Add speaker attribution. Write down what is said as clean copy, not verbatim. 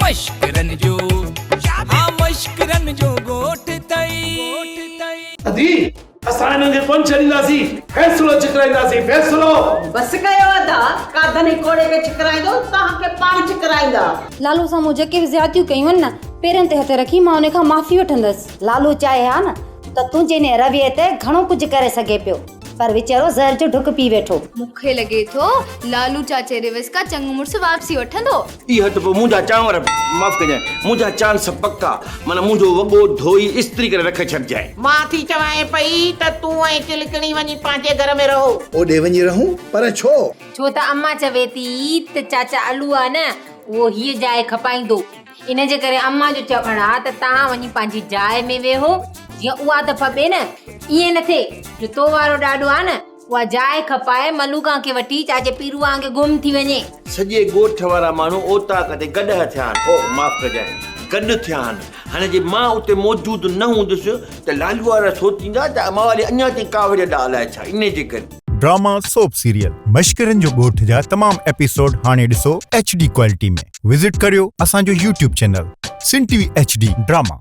Speaker 1: مشڪرن جو ها مشڪرن جو ڳوٺ ٿئي.
Speaker 2: ادي اسان انهن کي ڪونه ڇڏينداسين، فيصلو ڇڪرائينداسين، فيصلو!
Speaker 3: بس ڪيو ادا، ڪاڌن ۽ ڪوڙي کي ڇڪرائيندو، توهان کي پاڻ ڇڪرائيندا.
Speaker 4: لالو سان مون جيڪي به زيادتيون ڪيون آهن نه، پيرن تي هٿ رکي مان ان کان معافي وٺندس.
Speaker 5: لالو چاهي ها نه ته تنهنجي انهيء رويي تي گهڻو ڪجهه ڪري سگهي پيو، پر ويچارو زهر جو ڍڪ پي ويٺو.
Speaker 6: مون کي لڳي ٿو لالو چاچي ريوس کان چڱو مڙس واپسي وٺندو.
Speaker 7: اها ته پوء منهنجا چانور، معاف ڪجانء، منهنجا چانس پڪا، معنيٰ منهنجو وڳو ڌوئي استري ڪري رکي ڇڏجانء.
Speaker 8: مان ٿي چوانء پئي ته تون ۽ چلڪڻي وڃي پنهنجي گهر ۾ رهو.
Speaker 9: اوڏي وڃي رهون، پر ڇو؟
Speaker 10: ڇو ته امان چوي ٿي ته چاچا علو آ نه، اهو هيء جاء کپائيندو. ان جي ڪري امان جو چوڻ آ ته توهان وڃي پنهنجي جاء ۾ ويهو، جيئن اها ته ڦٻي نه. ائين نه ٿئي جو تو وارو ڏاڏو آ نه، اها جاء کپائي ملوڪان کي وٺي چاچي پيروان کي گم ٿي وڃي.
Speaker 7: سڄي ڳوٺ وارا ماڻهو اوطاق تي گڏهه ٿيا آهن، اوه معاف ڪجانء، گڏ ٿيا آهن. هاڻي جي مان اتي موجود نه هوندس ته لالو وارا سوچيندا ته موالي اڃا تائين ڪاوڙيل آ الائي ڇا، انهي جي ڪري.
Speaker 11: ڊراما سوپ سيريل مشڪرن جو ڳوٺ جا تمام ايپيسوڊ هاڻي ڏسو ايڇ ڊي ڪوالٽي ۾ وزٽ ڪريو اسان جو YouTube channel Sindh T V H D drama.